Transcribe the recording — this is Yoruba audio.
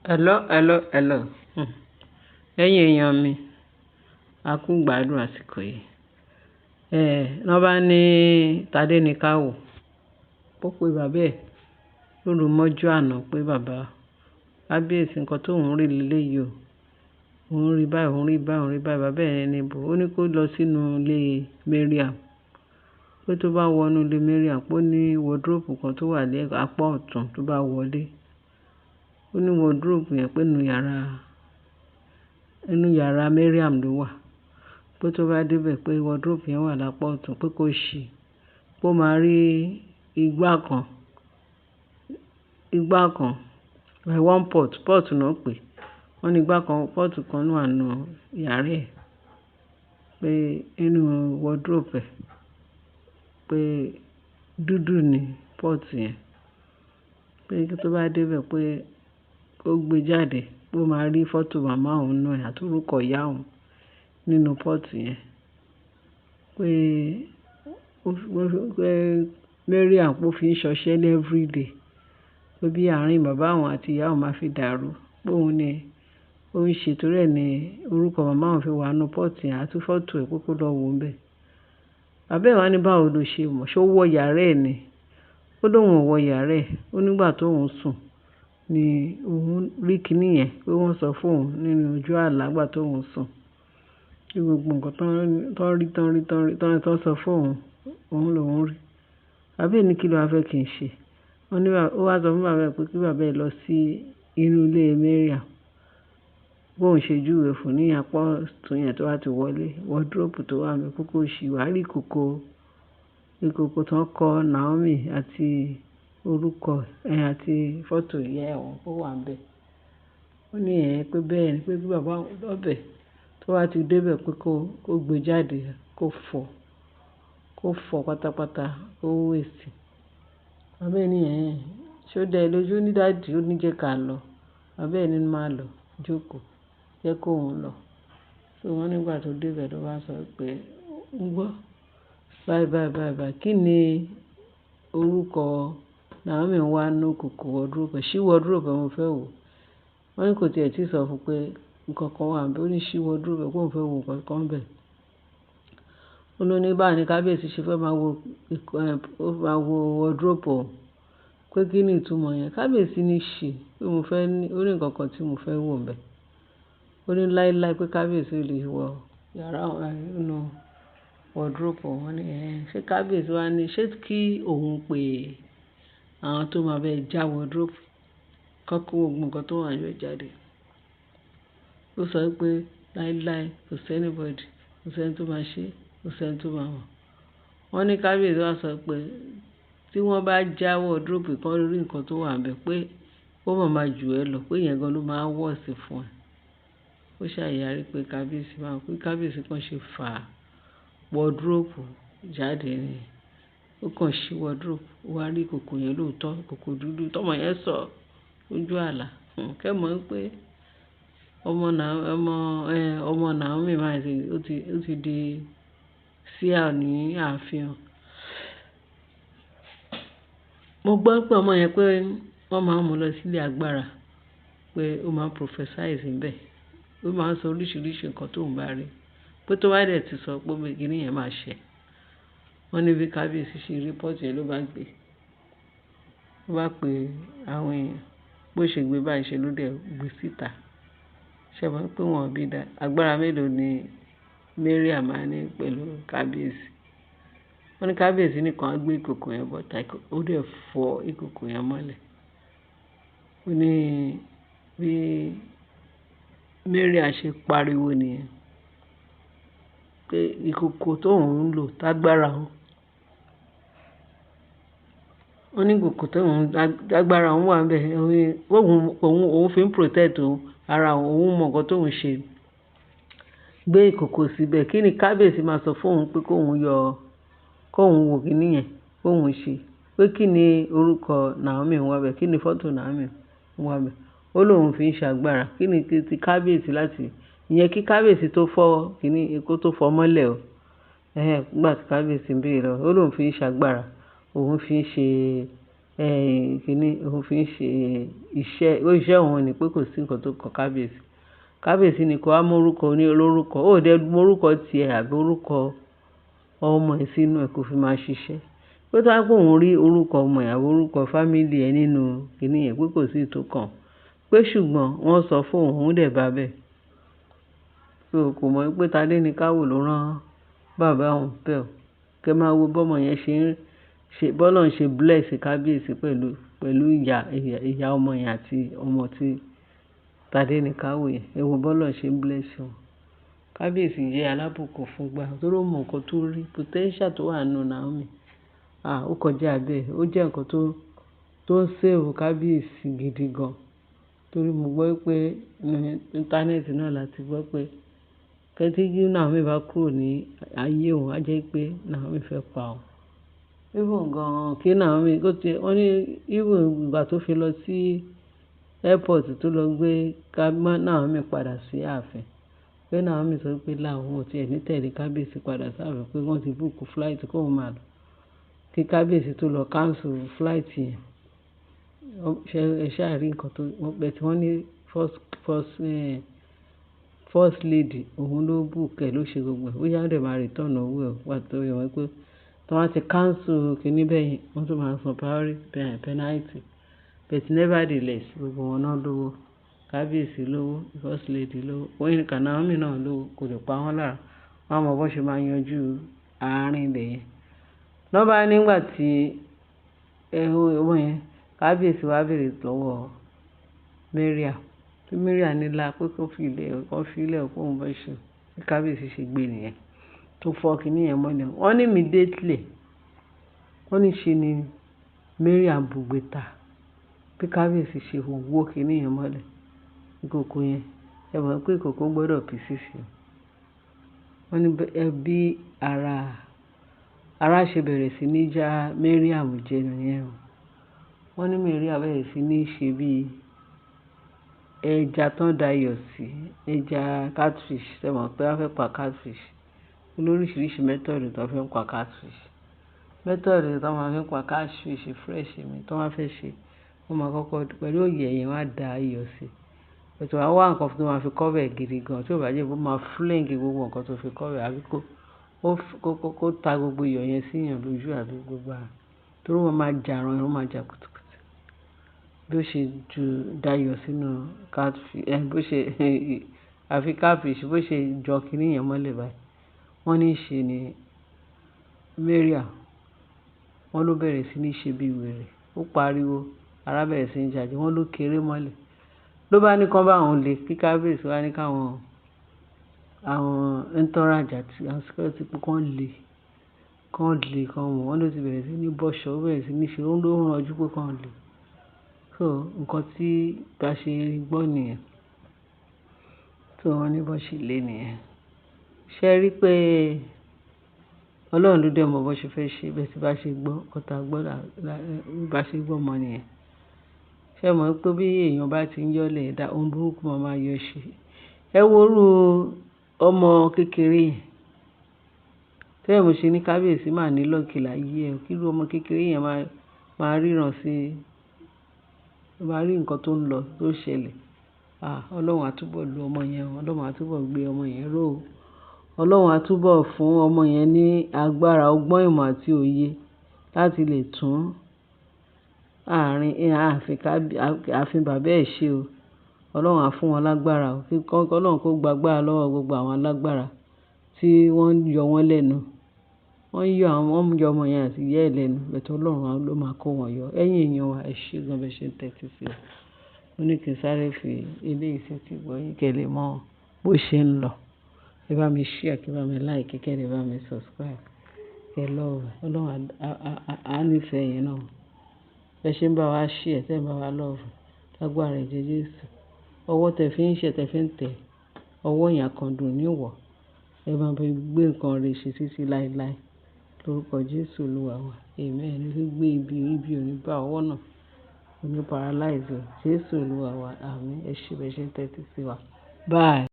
Hello, hello, hello. Ẹ̀yin èèyàn mi, a kú ìgbádùn àsìkò yìí. Wọ́n bá ní Tádé ní ká wò. Ó pe bàbá ẹ̀ lóru mọ́jú àná pé bàbá, kábíyèsí nǹkan tó ń rí lélẹ̀ yìí o. Òun rí báyìí, òun rí báyìí, òun rí báyìí. Bàbá ẹ̀ ní bo. Ó ní kó lọ sínú ilé Mariam. Pé tó bá wọ inú ilé Mariam, pé ó ní wardrobe kan tó wà ní apá ọ̀tún tó bá wọlé. Ó ní wardrobe yẹn pé inú yàrá Mariam ló wà. Pé tó bá dé bẹ̀ pé wardrobe yẹn wà lápá ọ̀tún pé kó ṣí. Pé ó máa rí igbá kan, igbá kan, one pot, pot náà pè. Wọ́n ní igbá kan, pot kan wà nínú yàrá ẹ̀. Pé inú wardrobe ẹ̀, pé dúdú ni pot yẹn. Pé tó bá dé bẹ̀ pé kó gbé jáde, pé ó máa rí fọ́tò màmá òun nínú ẹ̀ àti orúkọ ìyá òun nínú pot yẹn. Pé, pé Mariam pé ó fi ń ṣọṣẹ́ everyday. Pé bí àárín bàbá òun àti ìyá òun máa fi dàrú. Pé òun ni ó ń ṣe torí ẹ ní orúkọ màmá òun fi wà nínú pot yẹn àti fọ́tò ẹ̀ pé kó lọ wo níbẹ̀. Bàbá ẹ̀ wá ní báwo lo ṣe mọ̀? Ṣé ó wọ yàrá ẹ̀ ni? Ó lóun ò wọ yàrá ẹ̀. Ó nígbà tó òun sùn ni òun rí kíní yẹn pé wọ́n sọ fún òun nínú ojú àlá nígbà tó òun sùn. Kí gbogbo nǹkan tó ń rí, tó ń rí, tó ń rí, tó ń sọ fún òun, òun lòún rí. Bàbá ẹ̀ ní kí ló wá fẹ́ kí n ṣe? Wọ́n ní ó wá sọ fún bàbá ẹ̀ pé kí bàbá ẹ̀ lọ sí inú ilé Mariam. Bó ń ṣe júwe fún ní apá ọ̀tún yẹn tó bá ti wọlé, wardrobe tó wà níbẹ̀ pé kó ṣí, wá rí ìkòkò, ìkòkò tó ń kọ Naomi àti orúkọ ẹ̀ àti fọ́tò ìyá ẹ̀ wọ́n ó wà níbẹ̀. Ó ní ẹ̀ pé bẹ́ẹ̀ ni pé bí bàbá lọ bẹ̀ tó bá ti dé bẹ̀ pé kó gbé jáde, kó fọ̀, kó fọ̀ pátápátá, kó waste. Bàbá ẹ̀ ní ẹ̀, ṣé ó dá ẹ lójú? Ó ní daddy, ó ní jẹ́ ká lọ. Bàbá ẹ̀ ní má lọ, jókòó, jẹ́ kó òun lọ. So wọ́n nígbà tó dé bẹ̀ ló bá sọ pé, ń gbọ́. Bye, bye, bye, bye. Kí ni orúkọ Naomi wà nínú ìkòkò wardrobe? Ṣí wardrobe mo fẹ́ wò. Wọ́n ní kò tí ì sọ fún pé nǹkan kan wà níbẹ̀. Ó ní ṣí wardrobe pé òun fẹ́ wo nǹkan kan níbẹ̀. Ó ló ní báwo ni kábíyèsí ṣe fẹ́ máa wo, ó máa wo wardrobe òun. Pé kí ni ìtumọ̀ yẹn? Kábíyèsí ní ṣí, pé mo fẹ́ ní, ó ní nǹkan kan tí mo fẹ́ wò níbẹ̀. Ó ní láíláí pé kábíyèsí ò lè wọ yàrá inú wardrobe òun. Wọ́n ní ẹ̀, ṣé kábíyèsí wá ní, ṣé kí òun pé àwọn tó máa bẹ já wardrobe kó kó gbogbo nǹkan tó wà níbẹ̀ jáde. Ó sọ pé láíláí kò sí anybody, kò sí ẹni tó máa ṣe, kò sí ẹni tó máa mọ̀. Wọ́n ní kábíyèsí wá sọ pé tí wọ́n bá já wardrobe kan rí nǹkan tó wà níbẹ̀ pé ó máa ma jù ẹ lọ, pé ìyẹn gan ló máa worse fún ẹ. Ó ṣàyàrí pé kábíyèsí máa, pé kábíyèsí kan ṣe fà wardrobe jáde ni. Ó kàn ṣí wardrobe, ó wá rí ìkòkò yẹn lóòótọ́, ìkòkò dúdú tọ́mọ yẹn sọ lójú àlá. Kẹ́ mọ̀ pé ọmọ, ọmọ Naomi máa ṣe, ó ti di seer ní ààfin. Mo gbọ́ pé ọmọ yẹn pé wọ́n máa ń mú lọ sí ilé agbára, pé ó máa ń prophesy níbẹ̀. Ó máa ń sọ oríṣiríṣi nǹkan tó ń bá rí. Pé tó bá dẹ̀ tí sọ pé kíní yẹn máa ṣẹ. Wọ́n ní bí kábíyèsí ṣe rí pot yẹn ló bá gbé. Ó bá pe àwọn èèyàn. Bó ṣe gbé báyìí ṣe ló dẹ̀ gbé síta. Ṣé ẹ mọ̀ pé wọ́n ò bí dá. Agbára mélòó ni Mariam máa ní pẹ̀lú kábíyèsí? Wọ́n ní kábíyèsí nìkan á gbé ìkòkò yẹn bọ́ta, ó dẹ̀ fọ́ ìkòkò yẹn mọ́lẹ̀. Ó ní bí Mariam ṣe pariwo nìyẹn. Pé ìkòkò tó ń lò tágbára òun. Ó ní ìkòkò tó ń, tágbára òun wà níbẹ̀. Òun fi ń protect òun, ara òun, òun mọ̀ nǹkan tó ń ṣe. Gbé ìkòkò síbẹ̀. Kí ni kábíyèsí máa sọ fún òun pé kó òun yọ, kó òun wo kíní yẹn, kó òun ṣe. Pé kí ni orúkọ Naomi wà níbẹ̀? Kí ni fọ́tò Naomi wà níbẹ̀? Ó lóun fi ń ṣe agbára. Kí ni tí kábíyèsí láti, ìyẹn kí kábíyèsí tó fọ́ kíní, kó tó fọ́ mọ́lẹ̀ o. Nígbà tí kábíyèsí ń béèrè lọ, ó lóun fi ń ṣe agbára. Òun fi ń ṣe, Kíni òun fi ń ṣe iṣẹ́, iṣẹ́ òun ni pé kò sí nǹkan tó kan kábíyèsí. Kábíyèsí ni kó wá mú orúkọ oní olórúkọ. Ó dẹ̀ mú orúkọ ti ẹ àbí orúkọ ọmọ ẹ sínú ẹ kó fi máa ṣiṣẹ́. Pé tó bá pé òun rí orúkọ ọmọ ẹ àbí orúkọ family ẹ nínú kíní yẹn pé kò sí tó kàn. Pé ṣùgbọ́n wọ́n sọ fún òun, òun dẹ̀ bá bẹ́ẹ̀. So kò mọ̀ pé Tadenikawo ló rán bàbá òun bẹ́ẹ̀ o. Kẹ́ máa wo bọ́mọ yẹn ṣe ń ṣe, bọ́lọ́run ṣe bless kábíyèsí pẹ̀lú, pẹ̀lú ìyá, ìyá ọmọ yẹn àti ọmọ tí Tadenikawo yẹn. Ẹ wo bọ́lọ́run ṣe ń bless wọn. Kábíyèsí jẹ́ alábùkún fún gbà torí ó mọ nǹkan tó rí, potential tó wà nínú Naomi. Ah, ó kọjá bẹ́ẹ̀. Ó jẹ́ nǹkan tó ń save kábíyèsí gidi gan. Torí mo gbọ́ pé ní íńtánẹ́ẹ̀tì náà la ti gbọ́ pé kí tí Naomi bá kúrò ní ayé òun, á jẹ́ pé Naomi fẹ́ pa òun. Even gan kí Naomi kó ti, wọ́n ní even ìgbà tó fi lọ sí airport tó lọ gbé Naomi padà sí ààfin. Pé Naomi sọ pé là òun ò tí ẹ ní tẹ̀lé kábíyèsí padà sí ààfin pé wọ́n ti book flight kó òun máa lọ. Kí kábíyèsí tó lọ cancel flight yẹn. Ṣé ẹ ṣáà rí nǹkan tó, but wọ́n ní first lady òun ló book ẹ̀ ló ṣe gbogbo ẹ̀. Ó yá dẹ̀ máa return owó ẹ̀ wá torí wọ́n pé tí wọ́n bá ti cancel kíní bẹ́ẹ̀ yẹn, wọ́n tún máa san penalty. But nevertheless, gbogbo wọn náà lówó. Kábíyèsí lówó, first lady lówó, Queen Naomi náà lówó, kò lè pa wọ́n lára. Wọ́n á mọ bó ṣe máa yanjú àárín ibẹ̀ yẹn. Lọ́ bá nígbà tí ọmọ yẹn, kábíyèsí wá béèrè lọ́wọ́ Mariam. Tí Mariam ní là pé kó fi ilẹ̀, kó fi ilẹ̀ kó òun fẹ́ ṣe. Bí kábíyèsí ṣe gbé nìyẹn. Tó fọ́ kíní yẹn mọ́lẹ̀. Wọ́n ní immediately, wọ́n ní ṣe ni Mariam bùgbé ta. Bí kábíyèsí ṣe wó kíní yẹn mọ́lẹ̀. Ìkòkò yẹn, ẹ mọ̀ pé ìkòkò gbọdọ̀ pieces. Wọ́n ní bí ara ṣe bẹ̀rẹ̀ sí ní já Mariam jẹ nìyẹn o. Wọ́n ní Mariam bẹ̀rẹ̀ sí ní ṣe bí ẹja tó ń da iyọ̀ sí, ẹja catfish. Ẹ mọ̀ pé wọ́n fẹ́ pa catfish. Olóríṣiríṣi method tó fi ń pa catfish. Method tó máa fi ń pa catfish fresh mi tó máa fẹ́ ṣe, wọ́n máa kọ́kọ́ pẹ̀lú òyẹ̀ yẹn wọ́n á da iyọ̀ sí. But wọ́n á wá nǹkan tó máa fi cover ẹ̀ gidi gan. Tí ó bá jẹ́ pé ó máa fling gbogbo nǹkan tó fi cover àbí kó ta gbogbo iyọ̀ yẹn sí èèyàn lójú àbí gbogbo ara. Torí wọ́n máa jà ran, wọ́n máa jà kùtùkùtù. Bí ó ṣe ju da iyọ̀ sínú catfish, bó ṣe àfi catfish bó ṣe jọ kíní yẹn mọ́lẹ̀ báyìí. Wọ́n ní ṣe ni Mariam, wọ́n ló bẹ̀rẹ̀ sí ní ṣe bí wèrè. Ó pariwo, ara bẹ̀rẹ̀ sí ní jáde, wọ́n ló kéré mọ́lẹ̀. Ló bá ní kí wọ́n bá òun lé, kí kábíyèsí wá ní káwọn, àwọn entourage àti àwọn security pé kí wọ́n lé, kí wọ́n lé, kí wọ́n mú. Wọ́n ló ti bẹ̀rẹ̀ sí ní bọ́ṣọ̀, ó bẹ̀rẹ̀ sí ní ṣe, ó ló ń ranjú pé kí wọ́n lé. So nǹkan tí bá ṣe gbọ́ nìyẹn. So wọ́n ní bó ṣe lé nìyẹn. Ṣé ẹ rí pé Ọlọ́run ló dẹ̀ mọ̀ bó ṣe fẹ́ ṣe, bẹ́ẹ̀ tí bá ṣe gbọ́, nǹkan tá gbọ́ bá ṣe gbọ́ mọ́ nìyẹn. Ṣé ẹ mọ̀ pé bí èèyàn bá ti ń yọ́lẹ̀ ẹ̀dá, ohun burúkú máa máa yọ ṣe. Ẹ wo irú ọmọ kékeré yẹn. Tí ẹ mọ̀ ṣe ní kábíyèsí máa ní luck láyé ẹ. Kí irú ọmọ kékeré yẹn máa ríran sí, máa rí nǹkan tó ń lọ, tó ń ṣẹlẹ̀. Ah, Ọlọ́run á túbọ̀ lo ọmọ yẹn o. Ọlọ́run á túbọ̀ gbé ọmọ yẹn ró o. Ọlọ́run á túbọ̀ fún ọmọ yẹn ní agbára, ọgbọ́n ìmọ̀ àti òye láti lè tún àárín, ààfin bàbá ẹ̀ ṣe o. Ọlọ́run á fún wọn lágbára o. Kí Ọlọ́run kó gba agbára lọ́wọ́ gbogbo àwọn alágbára tí wọ́n ń yọ wọ́n lẹ́nu. Wọ́n ń yọ àwọn, wọ́n ń yọ ọmọ yẹn àti ìyá ẹ̀ lẹ́nu. But Ọlọ́run ló máa kó wọn yọ. Ẹ̀yin èèyàn wa, ẹ ṣé gan bí ẹ ṣe ń tẹ́tí sí wa. Mo ní kí n sáré fi eléyìí sí etí ìgbọ́ yín kí ẹ lè mọ bó ṣe ń lọ. Ẹ bá mi share, kí ẹ bá mi like, kí ẹ lè bá mi subscribe. Kẹ́ love. Ọlọ́run á nífẹ̀ẹ́ yín náà. Bí ẹ ṣe ń bá wa share, tí ẹ ń bá wa love. Lágbára ẹ̀jẹ̀ Jésù. Ọwọ́ tẹ fi ń share, tẹ fi ń tẹ̀, ọwọ́ yẹn àkàndùn ní wọ̀. Ẹ máa fi gbé nǹkan rere ṣe títí láéláé. Lórúkọ Jésù Olúwa wa. Amen. Ẹ fi gbé ibi, ibi ò ní bá ọwọ́ náà. Kò ní paralyze ẹ. Jésù Olúwa wa. Àmín. Ẹ ṣé bí ẹ ṣe ń tẹ́tí sí wa. Bye.